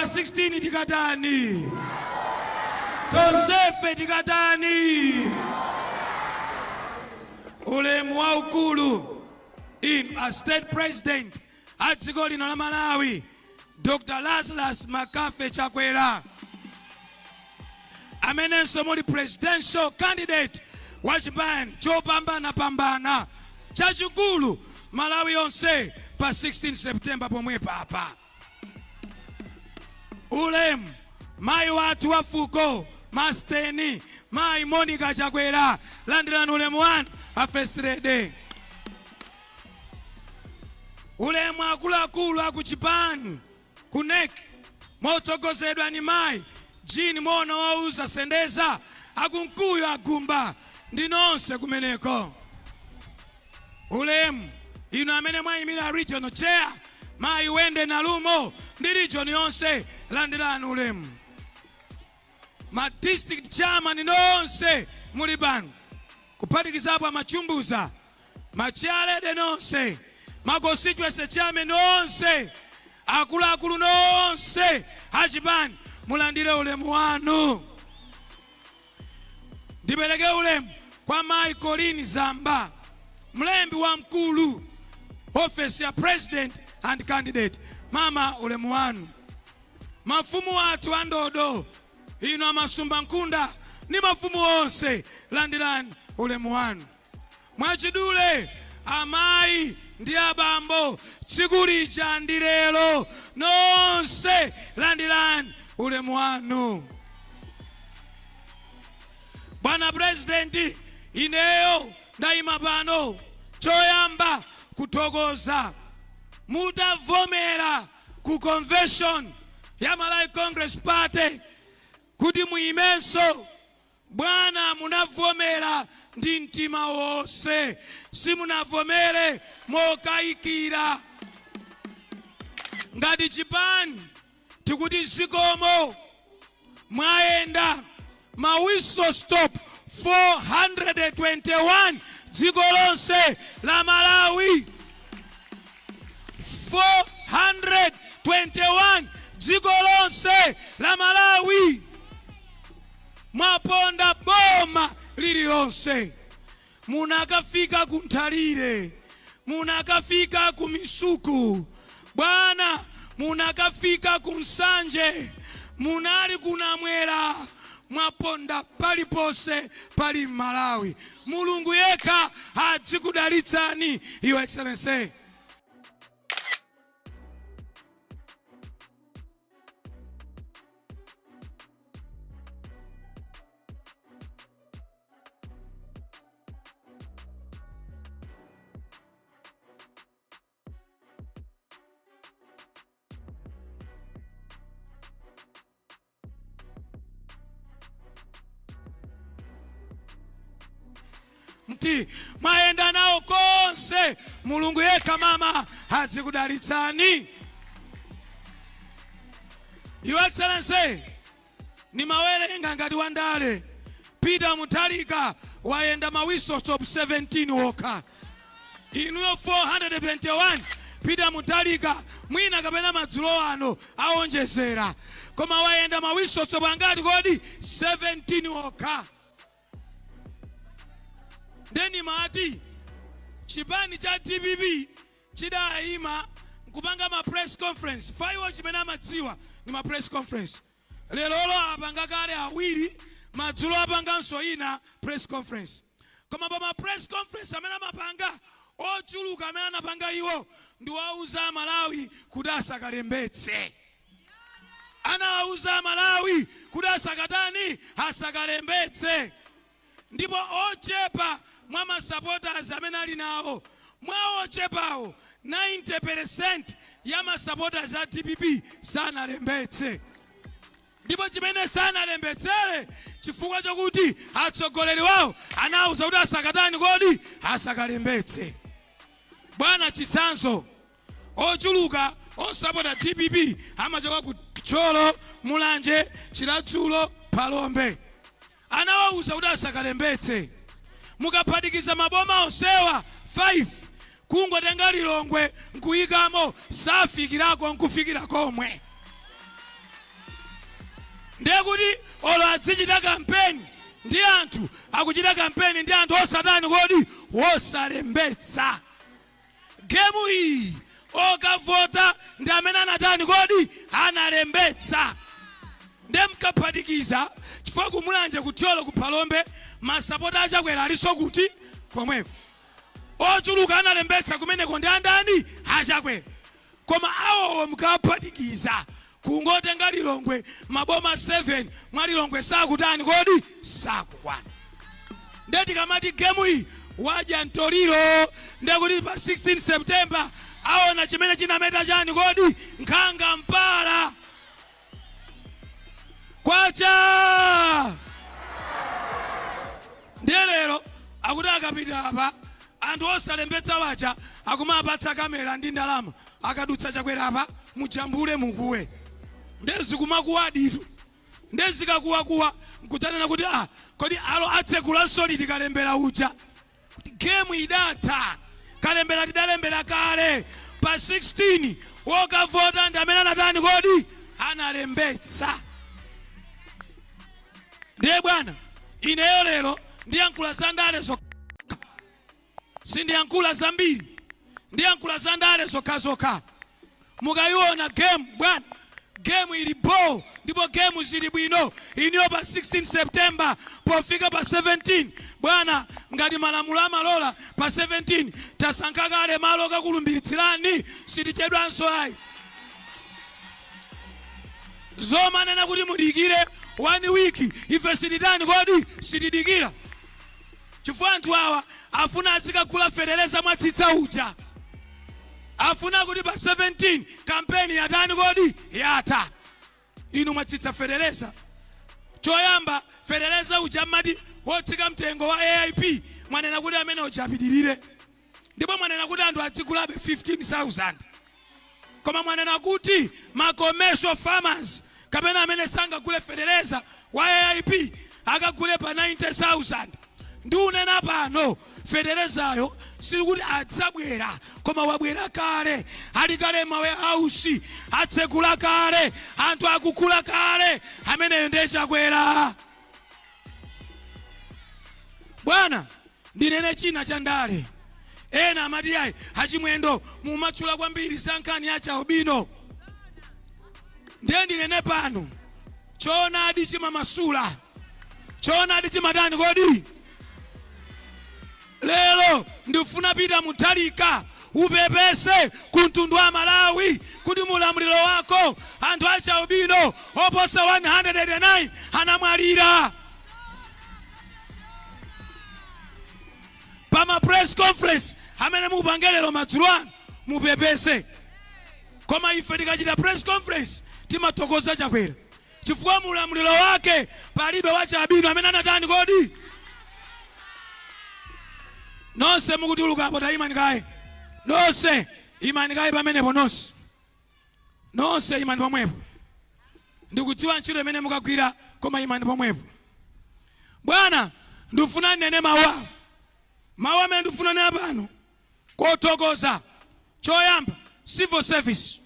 pa 16 tikatani? Tonsefe tikatani? Ulemu waukulu inu a State President a dziko lino la Malawi, Dr Lazarus McCarthy Chakwera, amenenso muli presidential candidate wa chipani chopambanapambana chachikulu Malawi yonse pa 16 September pomwe papa. Ulemu mayi wathu wa fuko Masteni, mayi Monica Chakwera, landirani ulemu wanu a First Lady. Ulemu akuluakulu aku chipani ku NEC motsogozedwa ni mayi Jean Mona wauza Sendeza, akunkuyu agumba ndi nonse kumeneko. Ulemu inu amene mwayimira regional chair mayi Wende Nalumo ndi region yonse, landirani ulemu. Ma district chairman nonse muli pano, kuphatikizapo amachumbuza, ma chairlady nonse, ma constituency chairman nonse, akuluakulu nonse achipani, mulandire ulemu wanu. Ndipereke ulemu kwa mayi Colleen Zamba, mlembi wamkulu office ya president and candidate. Mama, ulemu wanu. Mafumu athu andodo, inu amasumba nkhunda ndi mafumu onse, landirani ulemu wanu. Mwachidule, amayi ndi abambo, tsiku lija ndi lero, nonse landirani ulemu wanu. Bwana President, ineyo ndayima pano choyamba kuthokoza mutavomera ku convention ya Malawi Congress Party kuti muyimenso. Bwana, munavomera ndi mtima wonse, simunavomere mokayikira. Ngati chipani tikuti zikomo, mwayenda ma whistle stop 421 dziko lonse la Malawi, 421 dziko lonse la Malawi. Mwaponda boma lililonse, munakafika ku Nthalire, munakafika ku Misuku, bwana, munakafika ku Nsanje, munali kunamwera, mwaponda paliponse pali Malawi. Mulungu yekha adzikudalitsani, Your Excellency. Mti mwayenda nawo konse. Mulungu yekha, mama, adzikudalitsani. Your Excellency, nimawerenga ngati wandale, Peter Mutharika wayenda ma whistle stop 17 wokha, inuyo 421. Peter Mutharika mwina kapena madzulo ano awonjezera, koma wayenda ma whistle stop angati kodi? 17 wokha. Ndeni mati chipani cha DPP chidayima nkupanga ma press conference faiwo, chimene amadziwa ni ma press conference. Lerolo apanga kale awiri, madzulo apanganso ina press conference. Koma pa ma press conference amene amapanga ochuluka, amene anapanga iwo ndi wauza Amalawi kuti asakalembetse. Anawauza Amalawi kuti asakatani? Asakalembetse. Ndipo ochepa mwa ma supporters amene ali nawo, mwa ochepawo 90% ya ma supporters a DPP sanalembetse. Ndipo chimene sanalembetsere, chifukwa chokuti atsogoleri wawo anawuza kuti asakatani kodi? Asakalembetse. Bwana, chitsanzo, ochuluka osapota DPP amachoka ku Thyolo, Mulanje, Chiladzulo, Phalombe. Anawawuza kuti asakalembetse. Mukaphatikiza maboma onsewa 5, kungotenga Lilongwe nkuyikamo, safikirako nkufikira komwe. Ndiye kuti olo adzichita kampeni ndi anthu, akuchita kampeni ndi anthu osatani kodi? Wosalembetsa. Gemu iyi okavota ndi amene anatani kodi? Analembetsa. Nde mkaphatikiza, chifukwa ku Mulanje, ku Thyolo, ku Phalombe masapota a Chakwera alinso kuti? Komweko. Ochuluka analembetsa kumeneko ndi andani? A Chakwera. Koma awowo mkaphatikiza, kungotenga Lilongwe, maboma 7 mwa Lilongwe sakutani kodi? Sakukwana. Nde tikamati gemu iyi wadya mtoliro, nde kuti pa 16 September aona chimene chinameta chani kodi? Nkhanga mpala. Kwacha! Ndiye lero akuti akapita apa, anthu osalembetsa waja akumapatsa kamera ndi ndalama, akadutsa Chakwera apa mujambule mukuwe. Ndiye zikumakuwaditu. Ndiye zikakuwakuwa nkudzanena kuti ah, kodi alo atsekulanso liti kalembera uja? Kuti game idatha, kalembera tidalembera kale pa 16, wokavota ndi amene anatani kodi? Analembetsa. Ndiye bwana, ineyo lero ndiyankhula za ndale zokha, sindiyankhula zambiri, ndiyankhula za ndale zokhazokha. Mukayiona game bwana, game ili bho ndipo game zili bwino. Iniyo pa 16 September, pofika pa 17 bwana, ngati malamulo amalola, pa 17 tasankha kale malo okakulumbilitsirani, sitichedwanso ayi. Zomanena kuti mudikire 1 week, ife sititani kodi? Sitidikira, chifukwa anthu awa afuna azikagula fetereza mwatsitsa uja. Afuna kuti pa 17 kampeni yatani kodi? Yatha. Inu mwatsitsa fetereza. Choyamba, fetereza uja mmati wotsika mtengo wa AIP, mwanena kuti amene uja apitirire, ndipo mwanena kuti anthu adzigulabe 15,000. Koma mwanena kuti ma commercial farmers kapena amene sangagule fetereza wa AIP akagule pa 90,000. Ndiunena pano, feterezayo sikuti adzabwera, koma wabwera kale, ali kale ma warehouse, atsekula kale, anthu akugula kale. Ameneyo ndiye Chakwera. Bwana, ndinene china cha ndale. Ena amati ayi, achimwendo mumatchula kwambiri za nkhani ya chaubino. Ndiye ndinene pano, choonadi chimamasula. Choonadi chimatani kodi? Lero ndifuna Peter Mutharika upepese ku mtundu wa Malawi kuti mulamuliro wako anthu achaubino oposa 189 anamwalira. Pa ma press conference amene mupange lero madzulo ano mupepese. Koma ife tikachita press conference timathokoza Chakwera, chifukwa mulamuliro wake palibe wachialubino amene anatani kodi? Nonse mukutulukapo tayimani kaye, nonse imani kaye pamenepo, nonse nonse imani pomwepo. Ndikudziwa ntchito imene mukagwira, koma imani pomwepo. Bwana, ndifuna ndinene mawu awa, mawu amene ndifuna nena pano kothokoza. Choyamba, civil service.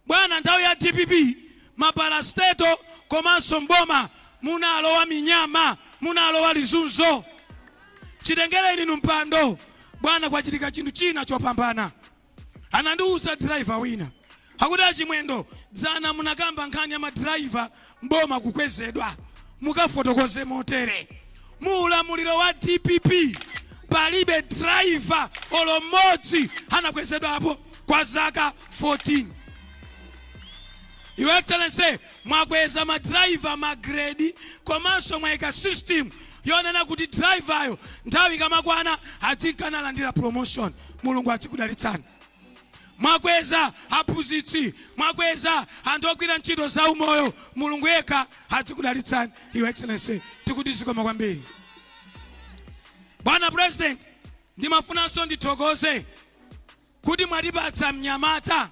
Bwana, nthawi ya DPP maparastatal komanso mboma munalowa minyama, munalowa lizunzo. Chitengereni inu mpando bwana, kwachitika chinthu china chopambana. Anandiuza driver wina akuti, achimwendo, dzana munakamba nkhani ya madriver mboma kukwezedwa, mukafotokoze motere: mu ulamuliro wa DPP palibe driver olo mmodzi anakwezedwapo kwa zaka 14. Your Excellency, mwakweza madriver magrade, komanso mwayika system yonena kuti driveryo nthawi ikamakwana adzinkanalandira promotion. Mulungu azikudalitsani. Mwakweza aphunzitsi, mwakweza anthu ogwira ntchito za umoyo. Mulungu yekha azikudalitsani, Your Excellency. Tikuti zikoma kwambiri. Bwana President, ndimafunanso ndithokoze kuti mwatipatsa mnyamata,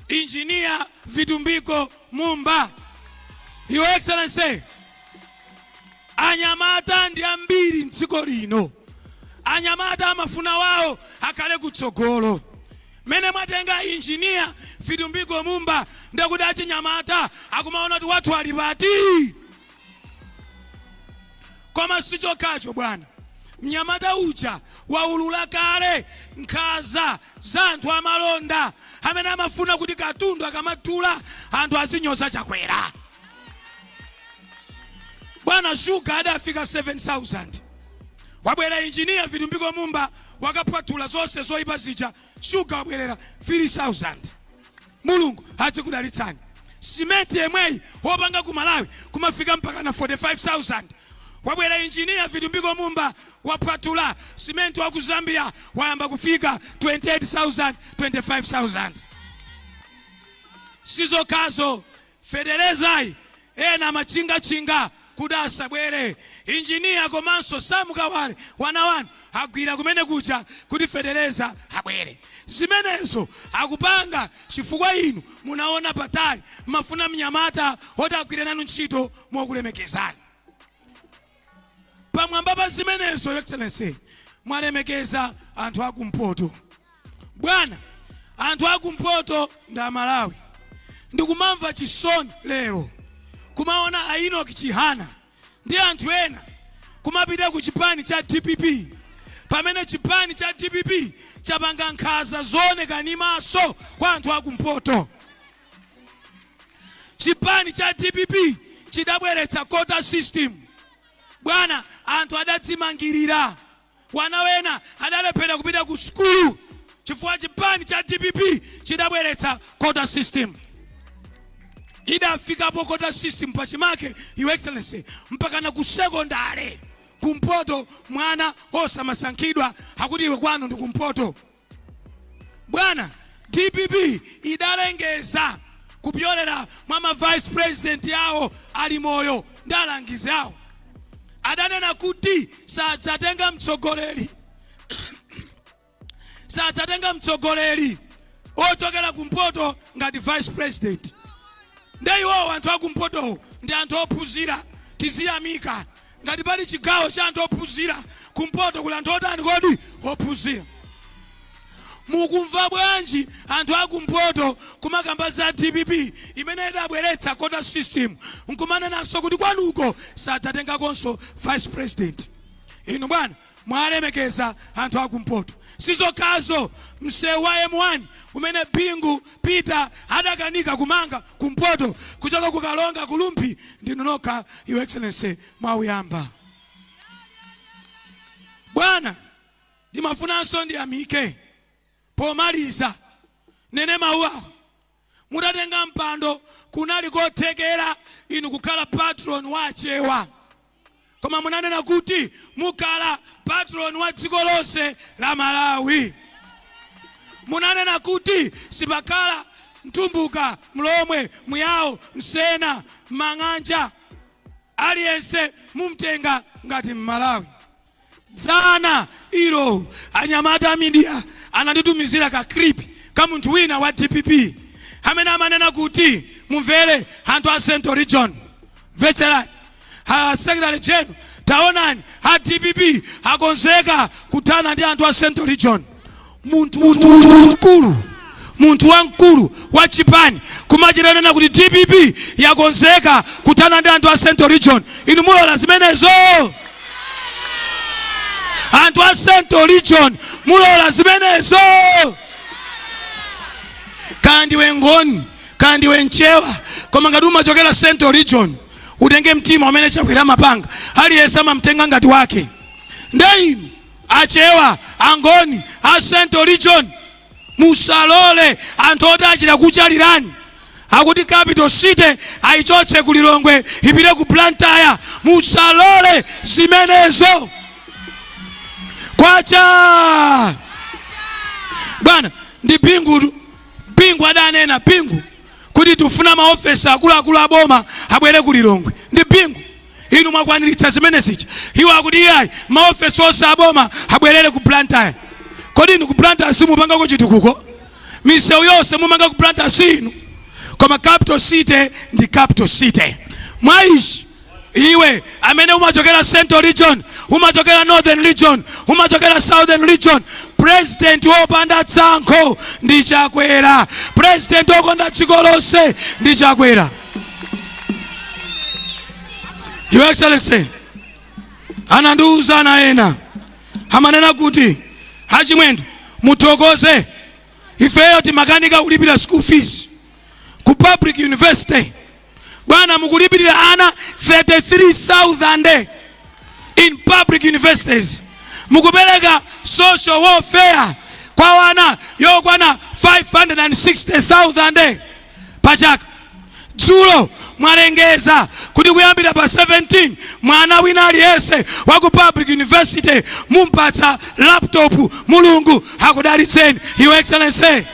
Engineer Vitumbiko Mumba. Your Excellency, anyamata ndi ambiri mdziko lino. Anyamata amafuna wawo akhale kutsogolo. Mene mwatenga Engineer Vitumbiko Mumba, ndekuti achinyamata akumaona kuti wathu ali pati. Koma sichokhacho, bwana. Mnyamata uja waulula kale nkhanza za anthu amalonda amene amafuna kuti katundu akamadula anthu azinyoza Chakwera. Bwana, shuga adafika 7000. Wabwera Engineer Vitumbiko Mumba, wakapwathula zonse zoyipa zija, shuga wabwerera 3000. Mulungu azikudalitsani. Simenti yemweyi wopanga ku Malawi kumafika mpaka na 45,000. Wabwera Engineer Vitumbiko Mumba, wapwathula, simenti wa ku Zambia wayamba kufika 28,000, 25,000. Sizokhazo, feterezayi ena amachingachinga kuti asabwere. Injiniya komanso Samukawale wana wanu agwira kumene kuja kuti fetereza abwere. Zimenezo akupanga chifukwa inu munaona patali, mafuna mnyamata oti agwire nanu ntchito mokulemekezani. Pamwamba pa zimenezo, Your Excellency, mwalemekeza anthu akumpoto. Bwana, anthu akumpoto ndi Amalawi. Ndikumamva chisoni lero kumaona a Enoch Chihana ndi anthu ena kumapita ku chipani cha DPP pamene chipani cha DPP chapanga nkhanza zooneka ni maso kwa anthu akumpoto. Chipani cha DPP chidabweretsa quota system. Bwana, anthu adadzimangirira, wana wena adalephera kupita ku sukulu chifukwa chipani cha DPP chidabweretsa quota system. Idafikapo quota system pachimake, Your Excellency, mpaka na ku sekondale kumpoto mwana osamasankhidwa akuti iwe kwanu ndi kumpoto. Bwana, DPP idalengeza kupyolera mwa ma vice president yawo ali moyo ndi alangizi awo, adanena kuti sadzatenga mtsogoleri ochokera kumpoto ngati vice president. Nde iwowo anthu akumpotowo ndi anthu ophunzira. Tiziyamika ngati pali chigawo cha anthu ophunzira kumpoto. Kuli anthu otani kodi? Ophunzira. Mukumva bwanji anthu akumpoto kumakamba za DPP imene idabweretsa quota system, nkumanenanso kuti kwanuko sadzatengakonso vice president? Inu bwana, mwalemekeza anthu akumpoto. Sizokhazo, msewu wa M1 umene Bingu Peter adakanika kumanga kumpoto kuchoka kukalonga kulumpi, ndinu nokha, Your Excellency, mwauyamba. Bwana, ndimafunanso ndiyamike. Pomaliza nene mawu awa: mutatenga mpando, kunali kothekera inu kukhala patron wa Achewa, koma munanena kuti mukhala patron wa dziko lonse la Malawi. Munanena kuti sipakhala Mtumbuka, Mlomwe, Muyawo, Msena, Mang'anja, aliyense mumtenga ngati Mmalawi. Dzana ilo anyamata a media ananditumizira ka clip ka munthu wina wa DPP amene amanena kuti, mumvere anthu a Central Region, mvetserani, ha Secretary General, taonani, a DPP akonzeka kuthana ndi anthu a Central Region. Munthu mkulu, munthu wamkulu wa chipani kumachitanena kuti DPP yakonzeka kuthana ndi anthu a Central Region, inu mulola zimenezo? Anthu a Central Region, mulola zimenezo? Kaya ndiwe Ngoni, kaya ndiwe Mchewa, koma ngati umachokera Central Region, utenge mtima umene Chakwera mapanga, aliyense amamtenga ngati wake. Nde inu Achewa, Angoni, a Central Region, musalole anthu oti achita kuchalirani akuti capital city ayichotse ku Lilongwe ipite ku Blantyre. Musalole zimenezo. Kwacha, bwana, ndi Bingu. Bingu adanena, Bingu, kuti tifuna maofesi akuluakulu aboma abwere ku Lilongwe. Ndi Bingu. Inu mwakwaniritsa zimene zija. Iwo akuti iyayi, maofesi onse aboma abwerere ku Blantyre. Kodi inu ku Blantyre simupangako chitukuko? Misewu yonse mumanga ku Blantyre si inu? Koma capital city ndi capital city. Mwa ichi Iwe amene umachokera Central Region, umachokera Northern Region, umachokera Southern Region, president wopanda tsankho ndi Chakwera, president wokonda dziko lonse ndi Chakwera. Your Excellency, anandiuza ana ena amanena kuti, "Achimwendo, muthokoze, ifeyo timakanika kulipira school fees ku public university. Bwana, mukulipirira ana 33,000 in public universities, mukupereka social welfare kwa wana yokwana 560,000 pachaka. Dzulo mwalengeza kuti kuyambira pa 17 mwana wina aliyense wa ku public university mumpatsa laptop. Mulungu akudalitseni, Your Excellency."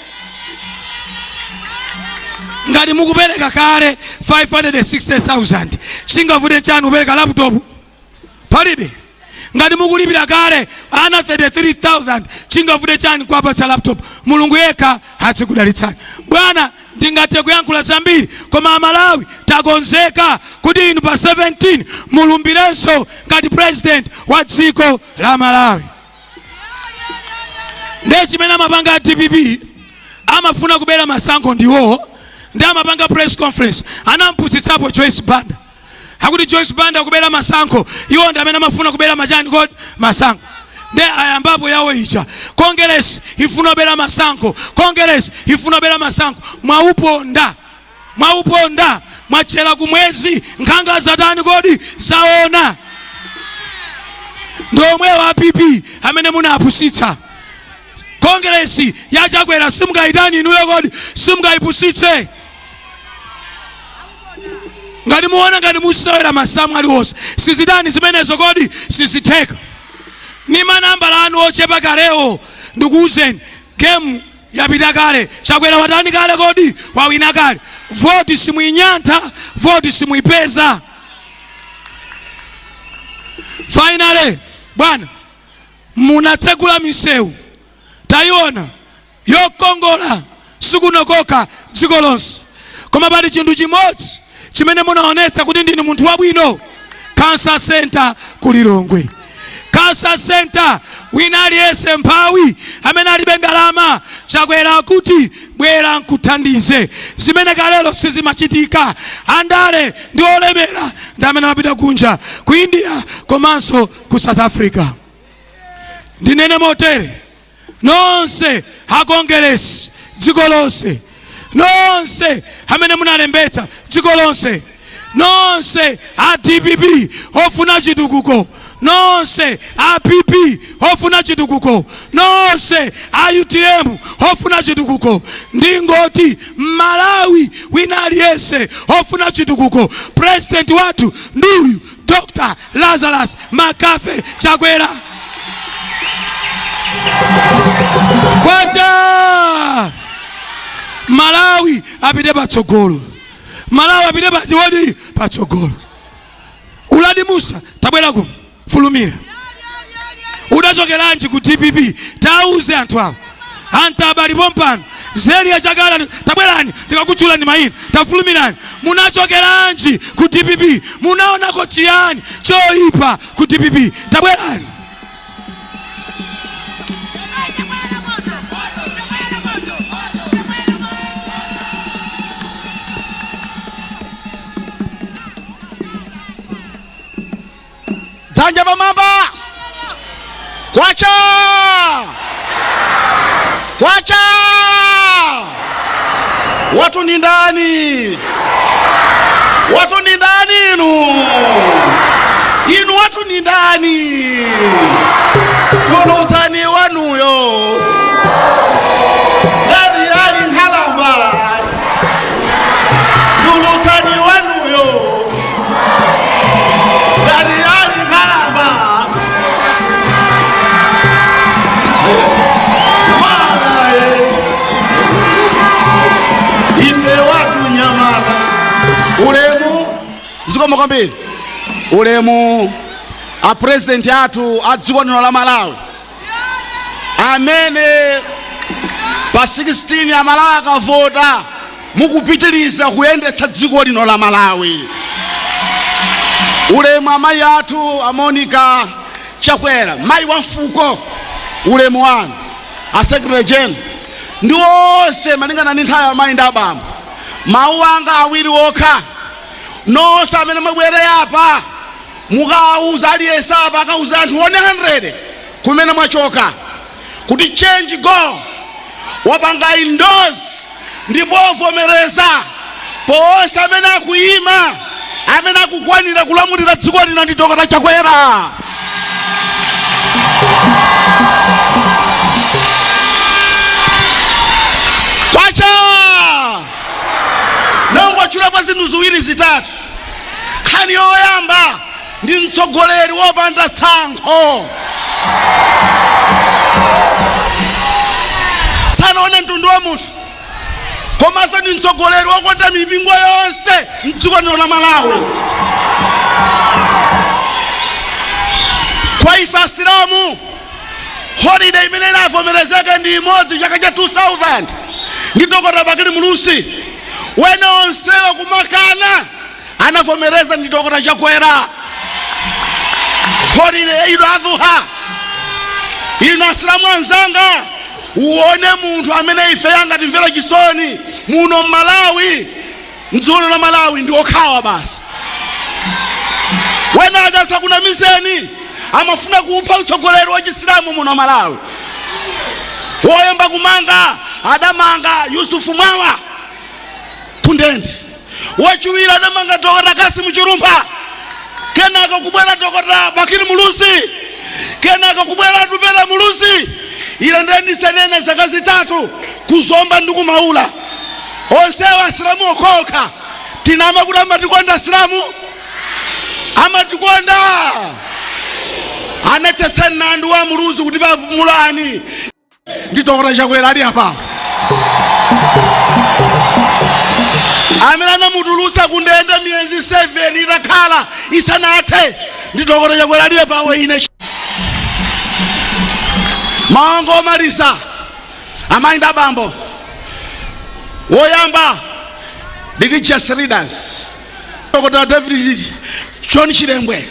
Ngati mukupereka kale 560,000, chingavute chani kupereka laptop? Palibe. Ngati mukulipira kale ana 33,000, chingavute chani kuwapatsa laptop? Mulungu yekha azikudalitsani, bwana. Ndingathe kuyankhula zambiri, koma Amalawi takonzeka kuti inu pa 17 mulumbirenso ngati president wa dziko la Malawi. Ndiye chimene amapanga a DPP, amafuna kubera masankho ndiwo, ndi amapanga press conference. Anampusitsapo Joyce Banda, akuti Joyce Banda kubera masankho. Iwo ndi amene amafuna kubera machani kodi? Masankho. Ndi ayambapo yawo ija, Congress ifuna kubera masankho, Congress ifuna kubera masankho. Mwauponda, mwauponda, mwatchera kumwezi, nkhanga zatani kodi? Zaona. Ndi omwewo a PP amene munapusitsa. Congress yaChakwera simungayitani inuyo kodi? Simungayipusitse. Ngati muona ngati musewera masamu aliwonse, sizitani zimenezo kodi? Sizitheka. Ni manambala anu ochepa kalewo, ndikuwuzeni, game yapita kale. Chakwera watani kale kodi? Wawina kale. Voti simuinyantha, voti simuipeza. Finally, bwana, munatsegula misewu, tayiona yokongola, sikunokoka dziko lonse. Koma pali chinthu chimodzi chimene munaonetsa kuti ndinu munthu wabwino: cancer center ku Lilongwe. Cancer center, wina aliyense mphawi amene alibe ndalama, Chakwera akuti, "Bwera nkuthandize," zimene kalelo sizimachitika. Andale ndi olemera ndi amene amapita kunja, ku India komanso ku South Africa. Ndinene motere: nonse akongeresi dziko lonse, nonse amene munalembetsa dziko lonse, nonse a DPP ofuna chitukuko, nonse a PP ofuna chitukuko, nonse a UTM ofuna chitukuko, ndingoti Malawi wina aliyense ofuna chitukuko, president wathu ndiuyu, Dr Lazarus Makafe Chakwera. Kwacha! Malawi apite patsogolo, Malawi apite pachiwodi patsogolo. Uladi Musa, tabwera kuno, fulumira. Udachokeranji ku DPP? Tauze anthu awo. Antaba alipo mpano, Zelia Chakala, tabwerani, ndikakutchula ndi mayina, tafulumirani. Munachokeranji ku DPP? Munaonako chiyani choyipa ku DPP? Tabwerani. Dzanja pamwamba! Kwacha! Kwacha! Watu ni ndani? Watu ni ndani? Inu, inu, watu ni ndani? Tulutsani wanuyo ngati ali nkhalamba. Tulutsani wanuyo ngati ali nkhalamba. Mwana ye, ife watu nyamata. Ulemu, zikomo kwambiri. Ulemu a president athu a dziko lino la Malawi, amene pa 16 Amalawi akavota mukupitiliza kuyendetsa dziko lino la Malawi. Ulemu amayi athu a Monica Chakwera, mayi wa mfuko, ulemu wanu. A secretary general ndi onse, malingana ndi nthawi, amayi ndi abambo, mawu anga awiri okha. Nonse amene mwabwere apa, mukawuza aliyense apa, akauza anthu 100 kumene mwachoka kuti change go wapanga endorse ndipo vomereza ponse amene akuyima, amene akukwanira kulamulira dziko lino ndi Dr. Chakwera. Kwacha! Nongotchulapo zinthu ziwiri zitatu. Nkhani yoyamba, ndi mtsogoleri wopanda tsankho, sanaone mtundu wa munthu, komanso ndi mtsogoleri wokonda mipingo yonse mdziko lino la Malawi. Kwa ife Asilamu, holiday imene inavomerezeka ndi imodzi chaka cha 2000 ndi Dr. Bakili Muluzi. Wene onsewa kumakana, anavomereza ndi Dr. Chakwera holiday ya Eid Adhuha. Inu Asilamu anzanga, uone munthu amene ife yanga timvera chisoni muno Mmalawi, mdziko la Malawi, ndi okhawa basi. Wena achasakunamizeni, amafuna kupha utsogoleri wa Chisilamu muno Malawi. Woyamba kumanga adamanga Yusufu Mwawa kundende, wachiwiri adamanga Dr. Kasimu Chilumpha, kenaka kubwera Dr. Bakili Muluzi, kenaka kubwera Atupele Muluzi. Ine ndiye ndisanene zaka 3 kuzomba ndi kumaula, onsewa Asilamu okhaokha. Tinama kuti amatikonda Asilamu? Amatikonda? Anathetsa mlandu wa Muluzi kuti pamulani ndi Dr. Chakwera ali apa, amene anamutulutsa kundende miyezi 7 itakhala isanathe ndi Dr. Chakwera ali apawo. Ine maongo omaliza, amayi ndi abambo, woyamba, religious leaders, Dr. David John Chilembwe,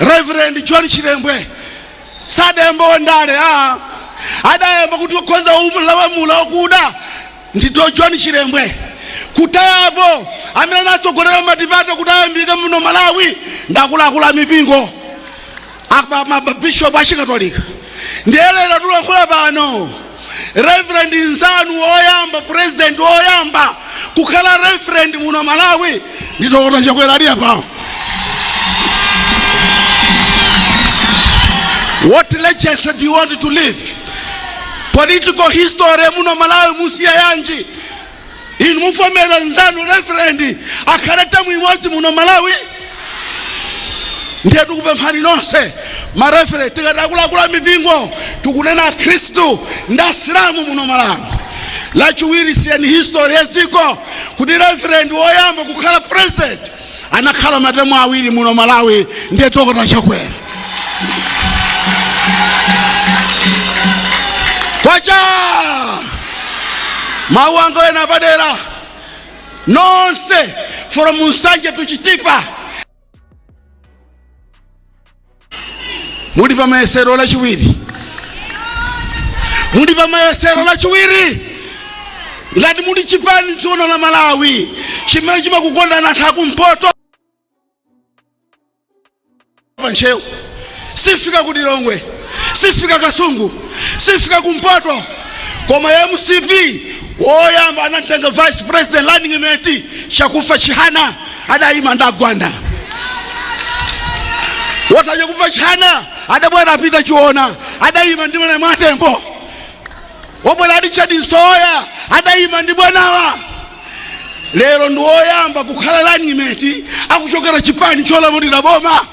Reverend John Chilembwe, sadayamba wandale, a adayamba kuti ukhonza lawamula okuda ndi John Chilembwe. Kutayapo amene anatsogolera multiparty kuti ayambike muno Malawi ndakuluakulu amipingo, mabishopu achikatolika. Ndiye lero tulankhula pano, reverend nzanu woyamba, president woyamba kukhala reverend muno Malawi ndi Dr. Chakwera ali apawo. What legacy do you want to leave? Political history muno Malawi musiya yanji? Inu mufomera nzanu reverend akhale term imodzi muno Malawi? Ndiye tikupemphani nonse ma reverend, tikati akuluakulu mipingo tikunena Akhristu ndi Asilamu muno Malawi. Lachiwiri, siyani history ya dziko kuti reverend woyamba kukhala president anakhala ma term awiri muno Malawi ndiye Dr. Chakwera. Kwacha! Mawu anga ena padera, nonse from Nsanje to Chitipa muli pa mayesero lachiwiri, muli pa mayesero lachiwiri. Ngati muli chipani dziko la Malawi chimene chimakukondani anthu akumpoto, pa Ntcheu sifika ku Lilongwe, sifika Kasungu, sifika kumpoto, koma MCP woyamba anatenga vice president running mate Chakufa Chihana, adayima ndagwanda wota. Chakufa Chihana adabwera apita Chiona, adayima ndi mwana mwatembo. Wobwera Richard Nsoya, adayima ndi bwanawa. Lero ndi woyamba kukhala running mate akuchokera chipani cholamulira boma.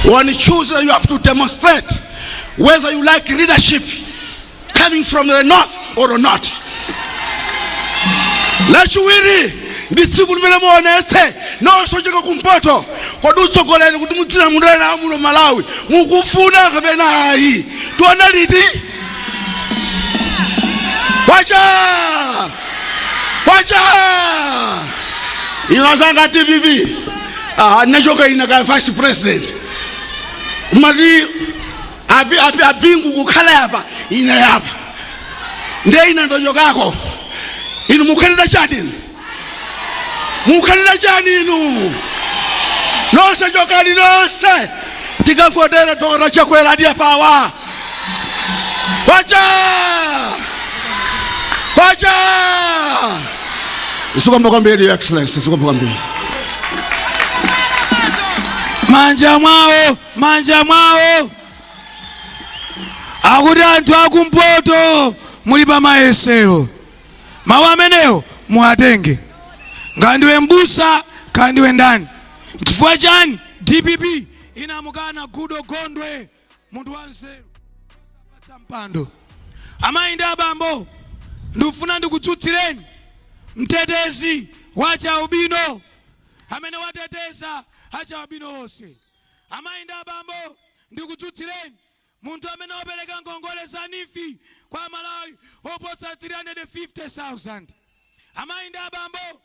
When you choose, you have to demonstrate whether you like leadership coming from the north or not. Lachiwiri ndi tsiku limene muonetse nonse ochoka kumpoto, kodi utsogoleri kuti mudzilamulira nawo muno Malawi mukufuna kapena ayi? Tiona liti? Kwacha! Kwacha! Inu anzanga DPP, ah, nachoka ina ka vice president mati api api apingu kukhala yapa, ine yapa, ndiye ine ndochokako. Inu mukhalira chani? Inu mukhalira chani? Inu nonse chokani, nonse tikavotera Dr. Chakwera. Adiya pawa kwacha kwacha. Zikomo kwambiri, Your Excellency, zikomo kwambiri. Manja mwawo, manja mwawo. Akuti anthu akumpoto muli pa mayesero. Mawu amenewo muwatenge, ngandiwe mbusa, kandiwe ndani. Chifukwa chani DPP inamukana Goodall Gondwe, munthu wanzeru, osapatsa mpando? Amayi ndi abambo, ndikufuna ndikutsutsireni mtetezi wa chaubino amene wateteza achaubino onse. Amayi ndi abambo, ndikutsutsireni munthu amene wapereka ngongole za NEEF kwa Malawi oposa 350,000. Amayi ndi abambo.